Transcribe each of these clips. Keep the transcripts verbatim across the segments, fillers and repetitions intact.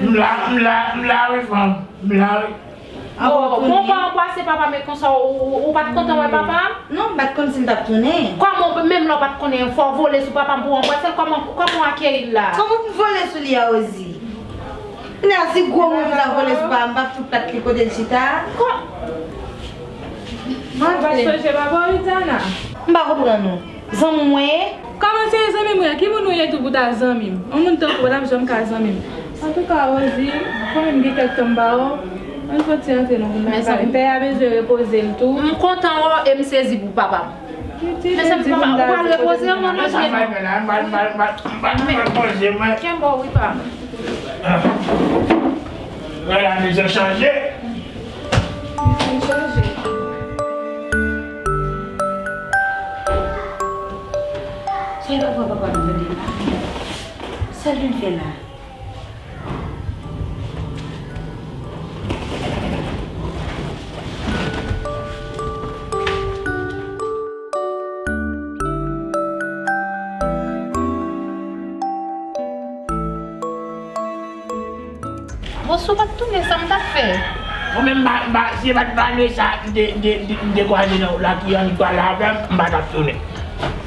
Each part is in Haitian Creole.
M la, m la, m la wi fanm, m la wi. Oh, bon, pa anbrase papa m konsa, ou, ou, ou pa t kontan wè papa m? Non, m pa t konn si l t ap tounen. Kòman, menm lè w pa t konnen, fò w vole sou papa m pou w anbrase l? Kòman, kòman w akeyi l la? Kòman pou m vole sou li a, Rosie? Kounya, si gwo moun sa vole sou papa m, m p ap fout bat li kote l chita a. Kò- Mwen pa sonje papa w, Widiana. M pa konprann ou. Zanmi mwen ye? Kòman se zanmi mwen? Ki moun ou ye tou pou ta zanmi m? Yon moun tankou w pa t ap janm ka zanmi m. Antouka, Rosie, fanmi m gen kèk tan m pa wè w. Ann fè yon ti rantre nan vin lakay. Pè a bezwen repoze l tou. M kontan wè w e m sezi pou papa m. Mezanmi, papa, ou pral repoze w, non, non, non. Kenbe w wi, pa. Wè la mizè chanje. Mizè chanje. Sa e pa papa m vin la? Sa l vin fè la? Bon, si w pa t tounen, sa m t ap fè? Mwen menm, m pa, m pa, si se pa t Vanessa m te, m te, m te, m te kwaze nan wout la ki annik pale avè m, m pa t ap tounen.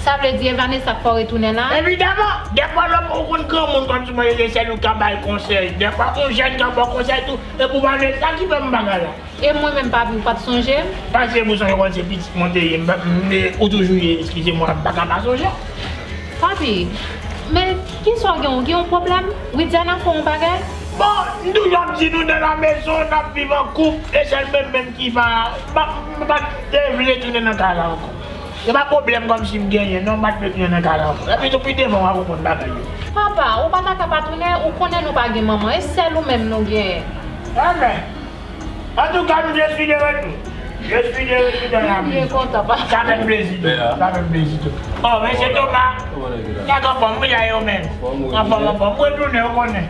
Sa vle di e Vanessa k fè w retounen la? Evidaman! Dèfwa lòm ou konn granmoun kòmsi mwen se sèl ou k ka bay konsèy. Dèfwa yon jèn ka ba w konsèy tou, e pou Vanessa ki fè m bagay la. E mwen menm, papi, ou pa t sonje m? Paske pou sonje w konn se pitit mwen te ye, m pa, m, ou toujou ye, eskize mwen, m pa ka pa sonje w. Papi, men kisa w gen, ou gen yon pwoblèm? Widiana fè w yon bagay? Bon, m toujou ap di nou dans la maison, n ap viv an koup, e sèl mwen menm ki pa, m pa, m pa t vle tounen nan kay la ankò. Se pa pwoblèm kòmsi m genyen, non, m pa t vle tounen nan kay la ankò. Epi tou pi devan w a konprann bagay yo. Papa, ou pa ta ka pa tounen, ou konnen nou pa gen manman, e sèl ou menm nou genyen. Amèn. Antouka, m je suis de retour. Je suis de retour dans la maison. Sa fè m plezi tou. Sa fè m plezi tou. Oh, mesye Thomas. Kòman nèg yo la? Nèg anfòm, wi, a yo menm. Anfòm, anfòm. M retounen, ou konnen.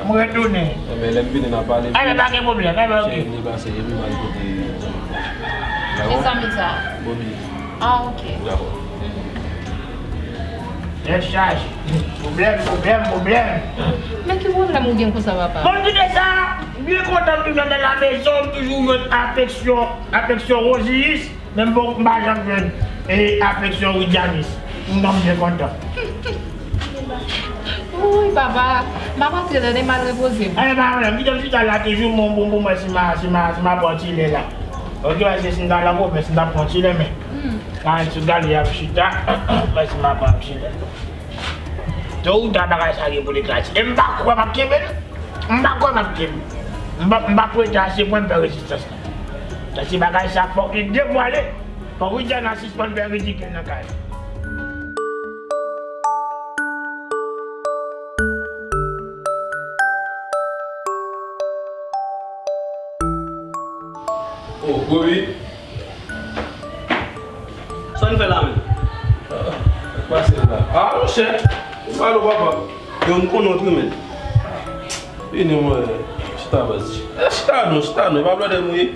M retounen. Enben, lè m vini, n a pale plis. Enben, pa gen pwoblèm. Enben, ok. Cheri, m depase, epi m al kote zanmi m. Ki zanmi sa? Bobby. Ah, ok. Dakò. Tèt chaje. Pwoblèm, pwoblèm, pwoblèm. Men ki pwoblèm ou gen konsa, papa? Bon, kite sa, m byen kontan m tounen dans la maison, m toujou jwenn afeksyon, afeksyon Rosius, men m poko, m pa janm jwenn, e, afeksyon Widianis. M, m byen kontan. Wouy, papa, m ap antre tande m al repoze m. Anyen, pa pwoblèm, kite m chita la toujou, m, m, m, m wè si m a, si m a, si m a pran ti lè la. Ok, wè, se si m ta nan pwovens, m ta pran ti lè, men. Karen sou galri ap chita, mwen si m ap ap chita. Tôt ou tard bagay sa gen pou li eklate. E m pa kwè m ap kenbe l. M pa kwè m ap kenbe. M pa, m pa prete ase pou m fè rezistans la. Paske bagay sa fòk li devwale. Fòk Widiana sispann fè ridikil nan kay la. Oh, Bobby. Sa w vin fè la menm? Ah, pase la. Ah, monchè. Ou pale w papa. Yo, m konnen w tou, menm. Vini, mwen. Chita, baz. Eh, chita non, chita non. Pa blòdè m ou ye.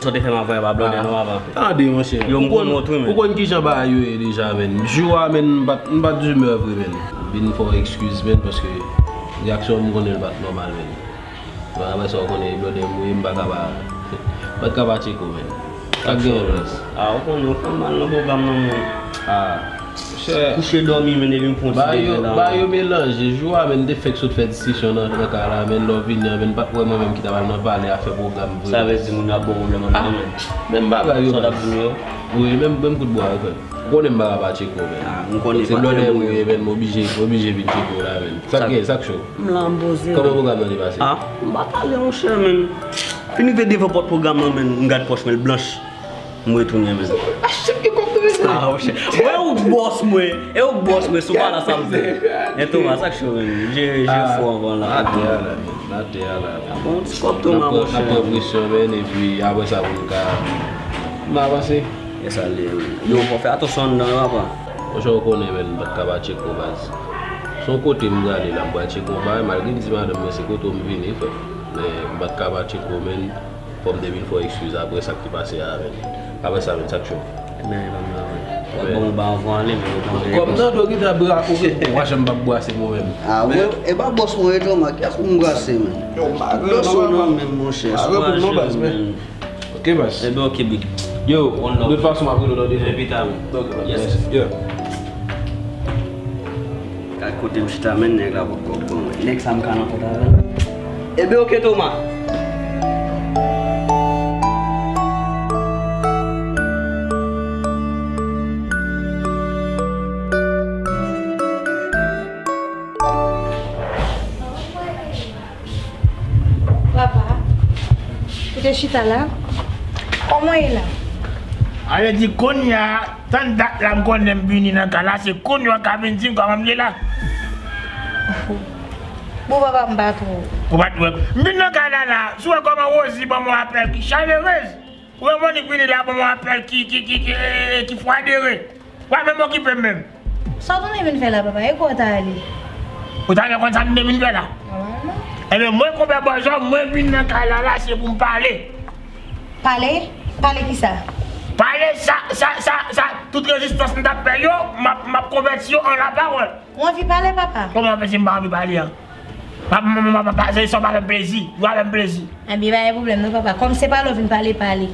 Sa w te fè m avan, pa blòdè non, papa. Tande, monchè. Yo, m konnen w tou, menm. Ou konn kijan bagay yo ye deja, menm. Jou a, menm, m pa t, m pa t di mè vre, menm. Vin fè w ekskiz, menm, paske reyaksyon m konnen l pa t nòmal, menm. Bon, apre sa, w konnen, blòdè m ou ye, m pa ka pa, m pa t ka pa tcheke w, menn. Sa k genyen, baz? Ah, ou konnen, ou fè m mal nan pwogram nan, menn. Ah, monchè. Kouche dòmi, menn, epi m fè yon ti dezòd la, menn. Bagay yo melanje. Jou a, menn, m te fèk sot fè diskisyon nan, nan kay la, menn, lè w vini an, menn, m pa t wè mwen menm ki ta pral nan palè a fè pwogram vre. Sa vle di moun yo ap ba w pwoblèm anpil, menn. Menm bagay yo, baz. Sa w t ap vini yo? Wi, menm, menm kout bwa yo fè. Ou konnen m pa ka pa tcheke w, menn. Ah, m konnen. Se blòdè m ou ye, menn, m oblije, m oblije vin tcheke w la, menn. Sa k genyen, sa k cho? M la, m poze, menn. Kòman pwogram nan te pase? Ah, m pa pale, monchè, menn. Fin rive devan pòt pwogram nan, menn, m gad pòch mwen, l blanch. M retounen, menn. Ah, monchè. Wè ou k bòs mwen. E ou k bòs mwen, sou pa la sa m fè. E Thomas, sa k cho, menn. Je, je fò anvan la. Atè a la, menn. Atè a la, menn. Bon, ti kòb Thomas, monchè. N ap pran presyon, menn, epi apre sa, pou n ka, n avanse. E sa l ye, wi. Yo, fò fè atansyon anndan yo, papa. Monchè, ou konnen, menn, m pa t ka pa tcheke w, baz. Se yon kote m prale la, m pral tcheke yon bagay, malgre m di madanm mwen se kote w m vini, frè m. Men, m pa t ka pa tcheke w, menn. Fò m te vin fè w ekskiz apre sa k te pase a, menn. Apre sa, menn, sa k cho? Men, e pa m la, menn. Bon, ba anvan ale, men yo konn. Kòm nan do gita bra ou, ou pa janm p ap brase mwen menm. Ah, men e pa bòs mwen ye, Toma, kiyès pou m brase, men? Yo, m pa gen dosye nan men m, monchè. Pa gen pwoblèm non, baz, men. Ok, baz. Ebyen, ok, big. Yo, de tout fason, m ap rele w nan demen. Epi ta, men. Ok, baz. Yes. Yeah. Gad kote m chita, men nèg la poko bon. Nèg sa m ka nan kont avè l. Ebyen, ok, Toma. Papa, ou te chita la? Kòman ye la? Ale di kounye a, tann dat la m konnen m vini nan kay la, se kounye a w ka vin di m kòman m ye la. Bon, papa, m pa twò. Ou pa t wè. M vin nan kay la la, si w wè kòman Rosie ban m yon apèl ki chalerez. Ou wè Monique vini la ban m yon apèl ki, ki, ki, ki, ki fwadere. Ou pa menm okipe m menm. Sa w tounen vin fè la, papa? E kwa w ta ale? Ou ta renmen konn sa m te vin fè la? Nòmalman. Ebyen, mwen, konpè Bòzò, mwen vin nan kay la la, se pou m pale. Pale? Pale kisa? Pale sa, sa, sa, sa, tout rezistans m t ap fè yo, m ap, m ap konvèti yo an lapawòl. Ou anvi pale, papa? Kòman fè si m pa anvi pale an? Pa, pa, pa, pa, pa, se sa w pa fè m plezi. Ou pa fè m plezi. Ebyen, pa gen pwoblèm non, papa. Kòm se pale w vin pale, pale.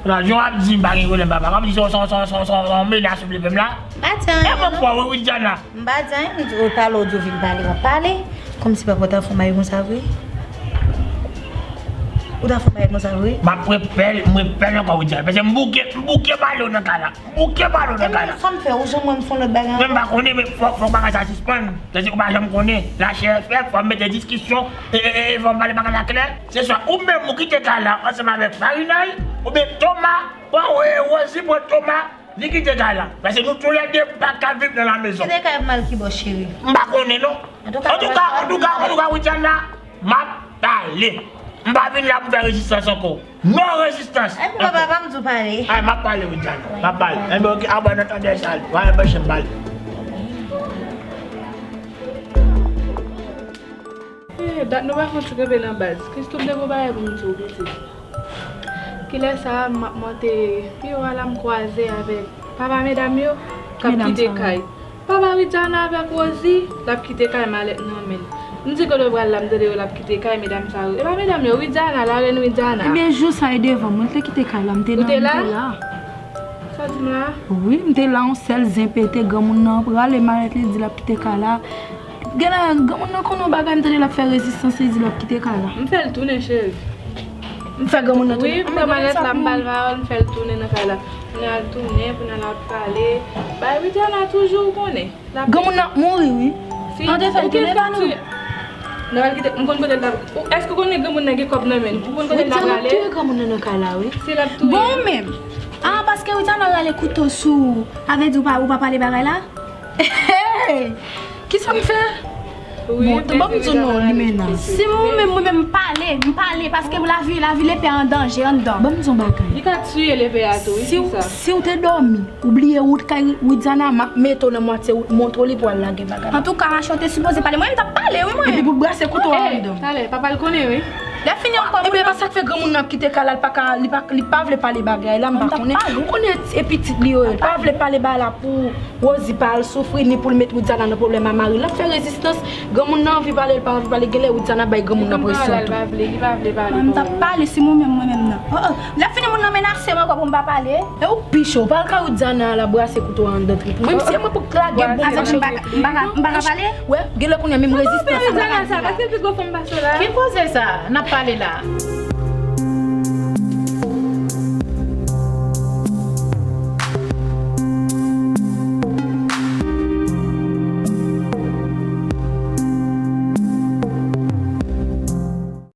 La, jan w ap di m pa gen pwoblèm, papa. Kòm si se yon, se yon, se yon, se yon, se yon menas ou vle fè m la. M pa di anyen non. E mwen fò, wi, Widiana. M pa di anyen, m di w pale, w di w vin pale, w ap pale. Kòm si papa w ta fè yon bagay konsa vre. Ou ta fè yon bagay konsa vre. M ap repèl, m repèl ankò, Widiana. Paske m bouke, m bouke pale w nan kay la. Bouke pale w nan kay la. Sa m fè, ou janm wè m fè yon lòt bagay ankò? Men m pa konnen, men fò, fò bagay sa sispann. Tandis ou pa janm konnen. Lachè fè, fò m mete diskisyon, e, e, e, fò m pale bagay la klè. Se swa ou menm ou kite kay la ansanm avèk Farinay, oubyen Toma, pran, e, Rosie pran Toma, li kite kay la. Paske nou toulède pa ka viv nan la mezon. Kite kay m al ki bò, cheri? M pa konnen non. Antouka, antouka, antouka, Widiana, m ap pale. M pa vin la pou fè rezistans ankò. Non rezistans. Epi papa, pa m di w pale. Ay, m ap pale, Widiana. M ap pale. Enben, ok, a bon, nan tande sa, pa anpeche m pale. Eh, dat nou pa fon ti kanpe nan baz. Christophe te gon bagay pou m di w, pitit. Kilè sa a, m ap monte pi wo a la, m kwaze avèk papa medam yo k ap kite kay. Papa Widiana avèk Rosie, l ap kite kay, malèt nan men l. M di kote yo pral la, m tande yo l ap kite kay, medam sa yo. E pa medam yo, Widiana, la reine Widiana. Ebyen, jou sa e devan mwen, l te kite kay la, m te nan, m te la. Sa w di m la? Wi, m te la, yon sèl zen pete, granmoun nan prale, malèt li di l ap kite kay la. Genlè, granmoun nan konnen yon bagay, m tande l ap fè rezistans, li di l ap kite kay la. M fè l tounen, cheri. M fè granmoun nan tounen. Wi, m pran malèt la, m ba l pawòl, m fè l tounen nan kay la. Pou n al tounen, pou n al ap pale. Bay Widiana toujou, ou konnen. Granmoun nan ap mouri, wi. An te fè l tounen pa nou. N ap kite, m konn kote l t ap, ou, èske ou konnen granmoun nan gen kòb nan men l? Ou konn kote l t ap prale? Wi, Widiana ap touye granmoun nan nan kay la, wi. Si l ap touye. Bon, menm. Ah, paske Widiana rale kouto sou ou, sa vle di ou pa, ou pa pale bagay la? Hey! Kisa m fè? Wi, bon, ban m di w non, Limena. Si mwen menm, mwen menm m pale, m pale, paske lavi, lavi lepè an danje anndan. Ban m di w yon bagay. Li ka tiye lepè a tou, wi, si w, si w te dòmi, ou bliye wout kay Widiana, m ap mete w nan mwatye wout, montre w li pou al lage bagay la. Antouka, mache w te sipoze pale. Mwen menm m t ap pale, wi, mwen. Epi pou l brase kouto a anndan. Talè, papa l konnen, wi. Lè fini ankò. Ebyen, e pa sa k fè granmoun nan ap kite kay la, li pa ka, li pa, li pa vle pale bagay la, m pa konnen. Ou konnen e pitit li yo ye, li pa vle pale bagay la pou Rosie pa al soufri, ni pou l met Widiana nan pwoblèm a mari l. L ap fè rezistans, granmoun nan anvi pale, l pa anvi pale, genlè Widiana bay granmoun nan presyon tou. Li pa vle, li pa vle pale. Mwen, m t ap pale si mwen menm, mwen menm nan. Oh, oh. Lè fini moun nan menase mwen ankò pou m pa pale. E ou pi cho, pa al kay Widiana la brase kouto a anndan trip ou. Menm si e mwen pou k lage boum nan cheri. M pa ka, m pa ka pale? Wè, genlè kounye a menm rezistans la. Widiana sa, paske l pi gwo fanm pase w la. Ki koze sa n ap pale la?